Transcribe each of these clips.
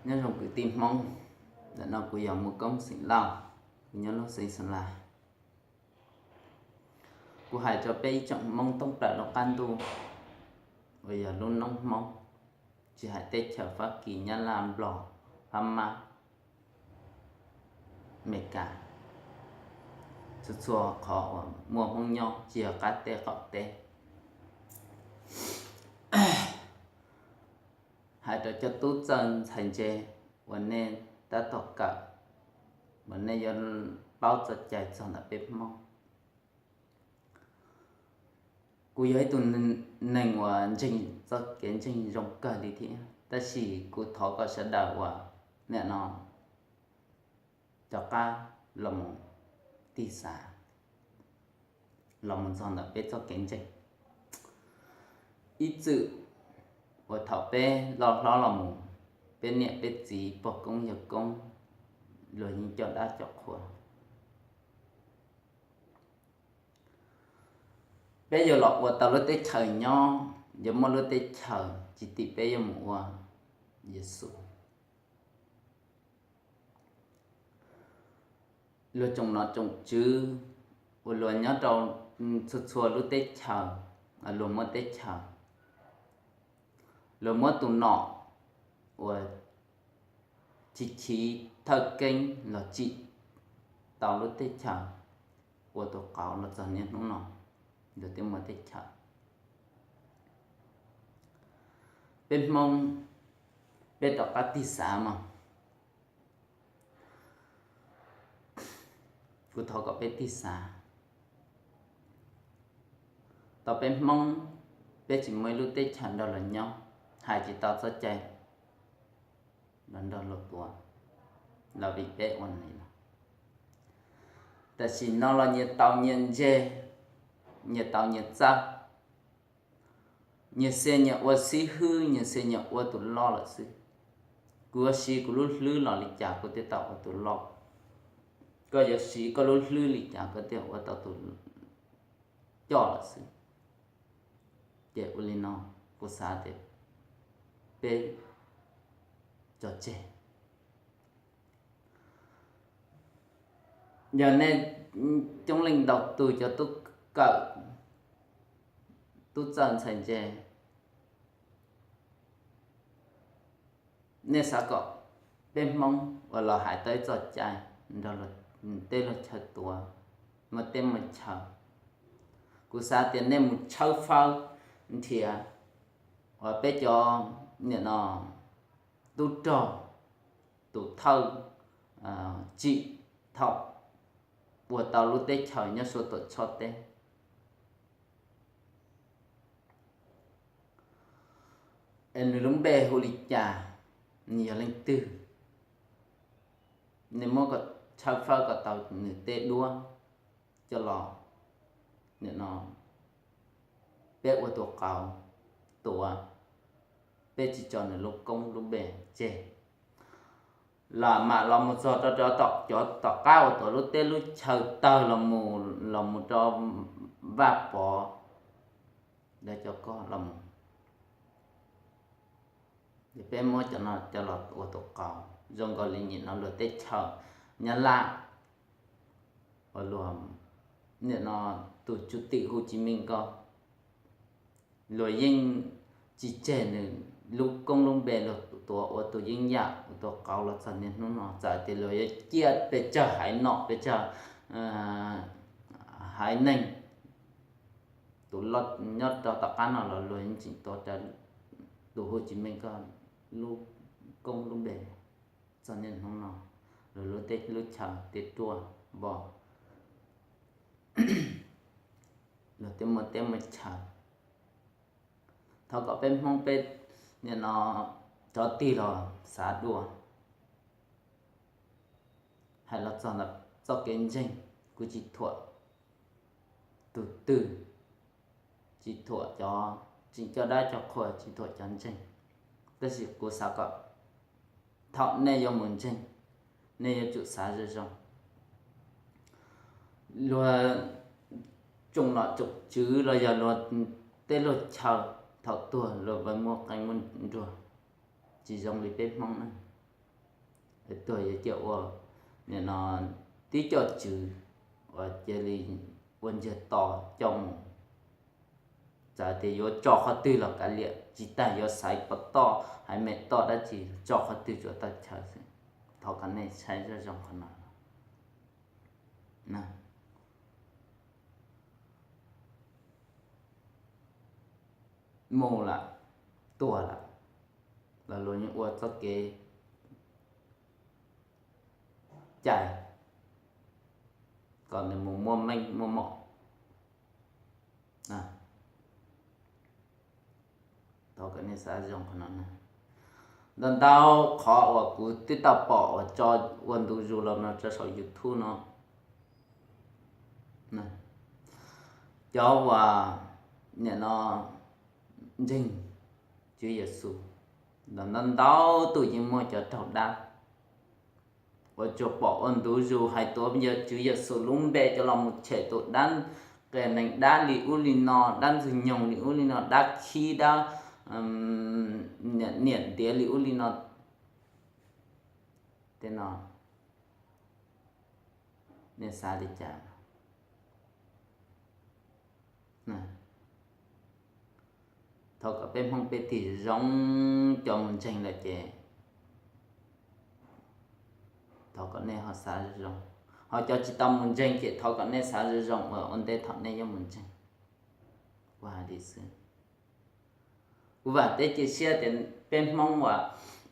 Nyob zoo kwv tij Hmoob, ntawm no kuv yog Muaj Koob xeem Lauj, kuv nyob lub xeev Xas Las. Kuv hais rau peb ib tsoom Hmoob thoob plaws lub qab ntuj uas yog lub noob Hmoob, tsis hais teb chaws Fab Kis, Nyab Laj, Nplog, Phab Mab, Amelikas, txhua txhua qhov uas muaj Hmoob nyob, tsis yog qab teb qaum teb. Hais rau cov tub txawj ntxhais ntse uas nej tab tom kawm, uas nej yuav paub txoj cai txog ntawm peb Hmoob. Kuv yog ib tug neeg uas ntseeg txoj kev ntseeg zoo kawg li thiab, tab sis kuv thov kom sawv daws uas nim no rov qab los mus tig xav los mus txog ntawm peb txoj kev ntseeg. Ib txwm uas thaum peb loj hlob los mus, peb niam peb txiv pog koob yawg koob, luag yeej coj dab coj qhua. Peb yuav los ua tau lub teb chaws nyob, yuav muaj lub teb chaws tsis tim peb yuav mus ua Yexus. Luag tsoom nom tsoom tswv uas luag nyob rau txhua txhua lub teb chaws, luag muab teb chaws, luag muab tus nom uas chiv chiv thawj keeb los tsim tau lub teb chaws ua tus qauv los txog niaj hnub no, luag twb muaj teb chaws. Peb Hmoob, peb rov qab tig xav mog. Kuv thov kom peb tig xav. Tau peb Hmoob, peb tsis muaj ib lub teb chaws nrog luag nyob, hais tsis tau txoj cai los nrog luag tuav los vim peb ua li no. Tam sim no los nyias tau nyias ntse, nyias tau nyias txawj, nyias xav nyias ua xib hwb, nyias xav nyias ua tus loj lawm xwb. Kuv yuav siv kuv lub hlwb los li cas kuv thiaj tau ua tus loj? Koj yuav siv koj lub hlwb li cas koj thiaj ua tau tus coj lawm xwb. Ces ua li no, kuv xav tias peb tso tseg. Yog nej coob leej ntau tus cov tub kawm, tub txawj ntxhais ntse, nej xav kom peb Hmoob uas los hais tau ib txoj cai nrog tej luag chaw tuav, muaj teb muaj chaw, kuv xav tias nej mus tshawb fawb nrhiav uas peb cov nim no tub rog, tus thawj tsim thaum ua tau lub teb chaws nyob Suav Tuam Tshoj teb. Es nws lub npe hu li cas, nws yog leej twg, nej muab kom tshawb fawb kom tau nws tej duab coj los, nim no peb ua tus qauv tuav, peb tsis tso nws lub koob lub npe tseg. Los mam los mus txog rau cov tom qab uas tuav lub teb lub chaw tawg los mus, los mus rau Vaj Pov, lawv cov koj los mus, es peb muab cov no coj los ua tus qauv zoo nkaus li nim no luag teb chaws Nyab Laj uas luag, nim no tus tswv tim Hu Tsis Meej ko, luag yeej tsis tseg nws lub koob lub npe, luag tuav ua tus yeeb yam ua tus qauv los txog niaj hnub no. Txawm tias luag yuav ciaj pes tsawg haiv nom pes tsawg haiv neeg, tus loj nyob rau tom qab no los luag yeej tseem tuav rawv tus Hu Tsis Meej ko lub koob lub npe txog niaj hnub no. Luag lub teb lub chaw twb ruaj vog, luag twb muaj teb muaj chaw. Thov kom peb Hmoob peb nim no rov tig los xav dua. Hais los txog ntawm txoj kev ntseeg, kuv tsis thuam tus twg, tsis thuam cov tseem coj dab coj qhua, tsis thuam cov ntseeg. Tab sis kuv xav kom thaum nej yuav mus ntseeg, nej yuav tsum xav zoo zoo. Luag tsoom nom tsoom tswv los yog luag tej luag chaw thaum tuag luag muaj qee muaj nruas, tsis zoo li peb Hmoob ne. Tuag yuav cia ua, nim no, tib co tswv uas cia li ua ntsiag to coj mus. Txawm tias yuav tso qhov twg los kav liam, tsis tas yuav xaiv pov toj haiv me toj dab tsi, tso qhov twg tsuas tau chaw xwb. Thov kom nej saib zoo zoo qhov no. Mus lawm, tuag lawm, los luag yeej ua txoj kev cai kom nws mus muaj meej muaj mom. Thov kom nej xav zoo qhov no. Ntau ntau qhov uas kuv twb tau pom uas tso ua ntu zus los no rau saum YouTube no, cov uas, nim no, ntseeg Tswv Yexus, ntau ntau tus yeej muaj cov raug dab uas tsuas pom ua ntu zus hais tuav Tswv Yexus lub npe coj los mus tshem tus dab qias neeg, dab li ub li no, dab ntxwg nyoog li ub li no, dab khib, dab niam ntiav li ub li no. Tej no nej xav li cas? Thov kom peb Hmoob peb tig zoo, cov mus ntseeg lawm ces thov kom nej ho xav zoo zoo, ho cov tsis tau mus ntseeg ces thov kom nej xav zoo zoo uas ua ntej thaum nej yuav mus ntseeg. Ua hais li xwb. Kuv vam thiab cia siab tias peb Hmoob uas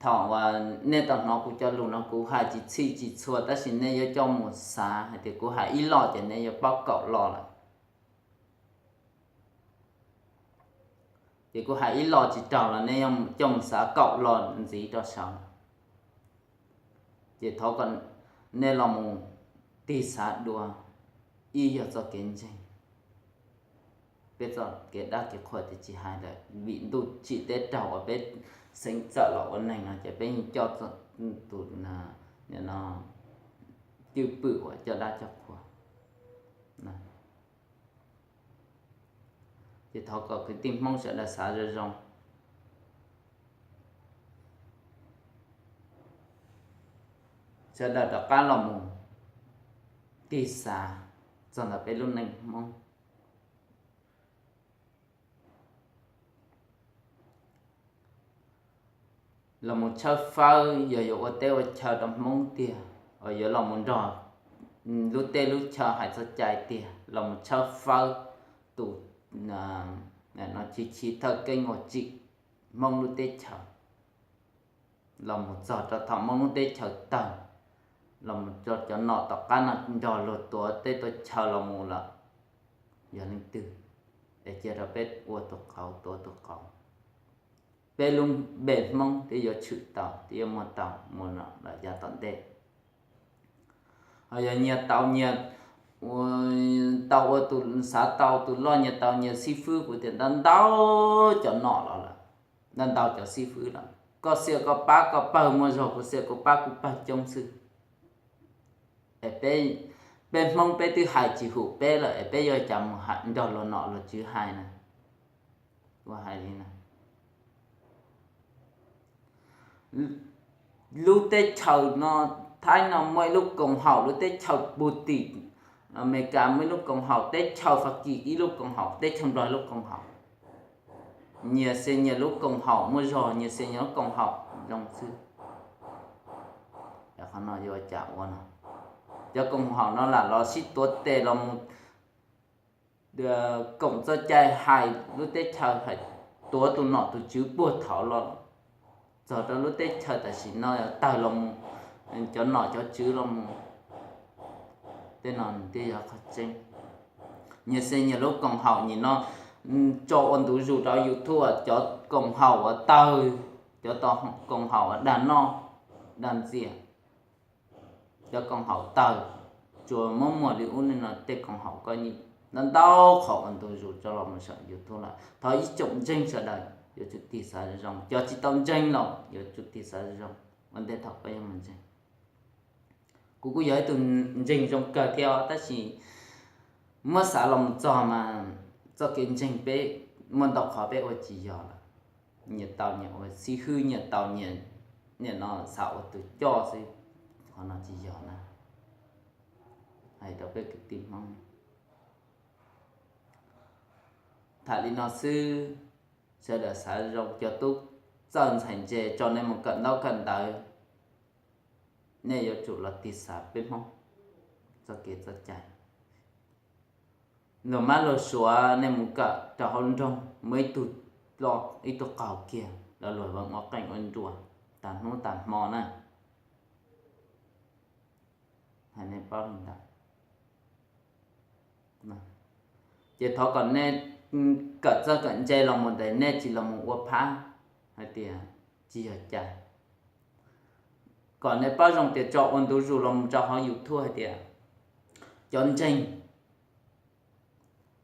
thaum uas nej tau hnov kuv cov lus no kuv hais tsis txhij tsis txhua tab sis nej yuav coj mus xav hais tias kuv hais ib lo ces nej yuav paub kaum lo lawm. Ces kuv hais ib lo tsis raug los nej coj mus xav kaum lo ntxiv rau saud. Ces thov kom nej los mus tig xav dua, ib yog txoj kev ntseeg, peb txoj kev dab kev qhua ces tsis hais lawm vim ntuj tsim teb raug uas peb xeev txawm los ua neeg no ces peb yeej coj tus, nim no, cwj pwm uas coj dab coj qhua. Ces thov kom kwv tij Hmoob sawv daws xav zoo zoo, sawv daws rov qab los mus tig xav txog ntawm peb lub neej Hmoob. Los mus tshawb fawb yog yuav ua teb ua chaw rau Hmoob tiag, uas yuav los mus nrog lub teb lub chaw hais txoj cai tiag, los mus tshawb fawb tus, no, chiv chiv thawj keeb uas tsim Hmoob lub teb chaws, los mus txog rau thaum Hmoob lub teb chaws tawg, los mus rau cov nom tom qab no nrog luag tuav teb tuav chaw los mus lawm, yog leej twg es cia rau peb ua tus qauv tuav tus qauv, peb lub npe Hmoob twb yuav tshwm tau, twb yuav muaj tau mus los yav tom ntej. Ho yog nyias tau nyias, tau ua tus, xav tau tus loj, nyias tau nyias xib fwb, kuv tias ntau ntau cov nom los lawm, ntau ntau cov xib fwb los, koj xiam koj pab koj pawg muaj zog, kuv xiam kuv pab kuv pawg coob xwb. Es peb, peb Hmoob peb twb hais tsis hum peb lawm es peb yuav cas mus nrog luag nom luag tswv hais na? Ua hais li na. Lub teb chaws no, Thaib no muaj ib lub koom haum, lub teb chaws Putim, Amelikas muaj ib lub koom haum, teb chaws Fab Kis ib lub koom haum, teb chaws Nplog ib lub koom haum. Nyias xiam nyias lub koom haum muaj zog, nyias xiam nyias lub koom haum zoo xwb. Qhov no yuav cas ua no? Cov koom haum no lam los sib tuav tes los mus koom txoj cai hais lub teb chaws, hais tuav tus nom tus tswv puag thaum los txog rau lub teb chaws tam sim no tawg los mus, cov nom cov tswv los mus. Tej no nws thiaj yog qhov tseeb. Nyias xiam nyias lub koom haum nim no tso ua ntu zus rau YouTube, cov koom haum uas tawg, cov koom haum uas dag noj dag ntxias, cov koom haum tawg, tsuas muab muag li ub li no tej koom haum koj yeej ntau ntau qhov ua ntu zus tso los mus saum YouTube lawm. Thov ib tsoom ntseeg sawv daws yuav tsum tig xav zoo zoo, cov tsis tau ntseeg los yuav tsum tig xav zoo zoo ua ntej thaum koj yuav mus ntseeg. Kuv kuj yog ib tug ntseeg zoo kawg thiab tab sis muab xav los mus txog mas txoj kev ntseeg peb muaj ntau qhov peb ua tsis yog lawm. Nyias tau nyias ua xib hwb, nyias tau nyias, nim no xav ua tus coj xwb. Qhov no tsis yog na, hais rau peb kwv tij Hmoob. Tham li no xwb, sawv daws xav zoo, cov tub txawj ntxhais ntse tso nej mus kawm ntaub kawm ntawv, nej yuav tsum los tig xav peb Hmoob txoj kev txoj cai. Luag mab luag suav nej mus kawm rau hauv nroog, muaj ib tug, ib tug qaug kiag los luag ua qeej ua nruas tas hnub tas hmo na. Hais nej paub li ntawd. Ces thov kom nej kawm txawj kawm ntse los mus ntawd, nej tsis los mus ua phab hais tias tsis yog cai. Kom nej paub zoo tias tso ua ntu zus los mus rau hauv YouTube hais tias cov ntseeg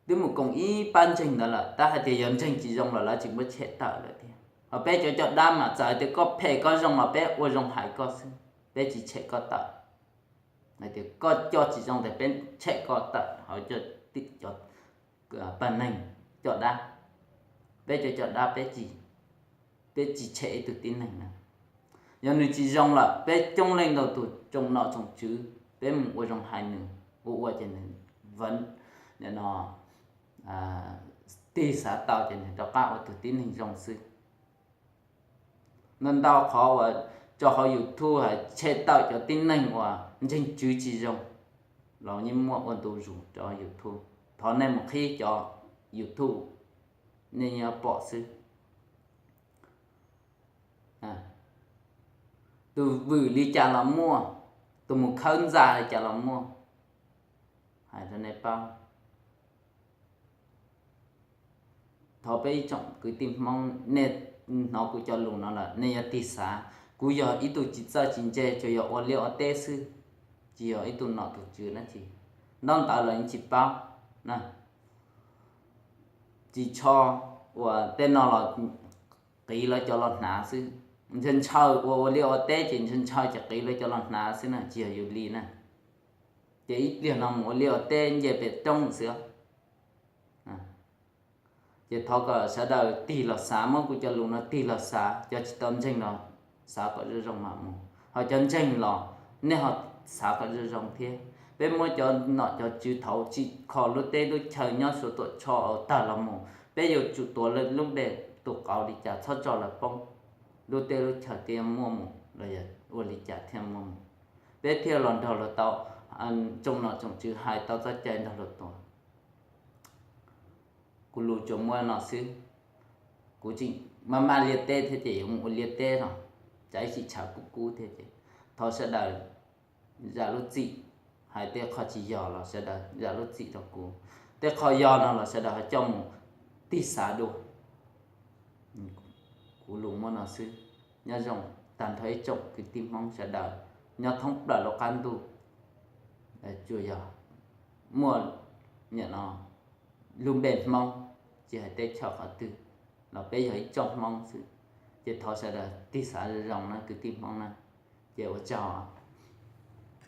twb mus koom ib pab ntseeg ntawd lawm, tab hais tias yog ntseeg tsis zoo los lawv tsis muab tshem tawm lawm thiab. Ho peb cov coj dab mas txawm hais tias koj phem koj zoo los peb ua zoo hais koj xwb, peb tsis tshem koj tawm. Hais tias koj coj tsis zoo ntawd peb tshem koj tawm hauv cov pab neeg coj dab. Peb cov coj dab peb tsis, peb tsis tshem ib tug tib neeg na. Yog nws tsis zoo lawm peb coob leej ntau tus tsoom nom tsoom tswv peb mus ua zoo hais nws, ua ua ces nws nim no tig xav tau ces nws rov qab ua tus tib neeg zoo xwb. Ntau ntau qhov uas tso hauv YouTube hais tshem tawm cov tib neeg uas ntseeg tswv tsis zoo los yeej muaj ua ntu zus rau YouTube. Thov nej mus qhib cov YouTube, nej yeej pom xwb. Tus vwm li cas los muaj, tus mus khawb ntxa li cas los muaj, hais rau nej paub. Thov peb ib tsoom kwv tij Hmoob, nej hnov kuv cov lus no lawm nej yuav tig xav. Kuv yog ib tug tsis txawj tsis ntse, tsuas yog ua liaj ua teb xwb, tsis yog ib tug nom tus tswv dab tsi. Ntaub ntawv los yeej tsis paub na. Tsis tsho uas tej no los qiv lawv cov los hnav xwb. Ntshaw ntshaw ua ua liaj ua teb ces ntshaw ntshaw ces qiv lawv cov los hnav xwb na, tsis yog yus li na. Ces ib pliag no mus ua liaj ua teb nce pem roob xwb. Ces thov kom sawv daws tig los xav, muab kuv cov lus no tig los xav, cov tsis tau ntseeg los xav kom zoo zoo mam mus, ho cov ntseeg los nej ho xav kom zoo zoo thiab. Peb muab cov nom cov tswv thaud tsim kho lub teb lub chaw nyob Suav tuam tsho tawg los mus, peb yuav tsum tuav lub npe tus qauv li cas txhob tso lawv poob, lub teb lub chaw thiaj muaj mus los yog ua li cas thiaj muaj mus, peb thiaj los nrog luag tau, tsoom nom tsoom tswv hais tau txoj cai nrog luag tuav. Kuv lus tsuas muaj no xwb. Kuv tseem maj maj liaj teb thiab ces yuav mus ua liaj teb no, tsam ib sim tshav kub kub thiab ces thov sawv daws zam lub txim. Hais tej qho tsis yog los sawv daws zam lub txim rau kuv, tej qho yog no los sawv daws ho coj mus tig xav dua. Kuv lus muaj no xwb. Nyob zoo tag nrho ib tsoom kwv tij Hmoob sawv daws nyob thoob plaws lub qab ntuj, tsuas yog muaj nim no lub npe Hmoob, tsis hais teb chaws qhov twg los peb yog ib tsoom Hmoob xwb. Ces thov sawv daws tig xav zoo zoo na kwv tij Hmoob na. Ces ua tsaug.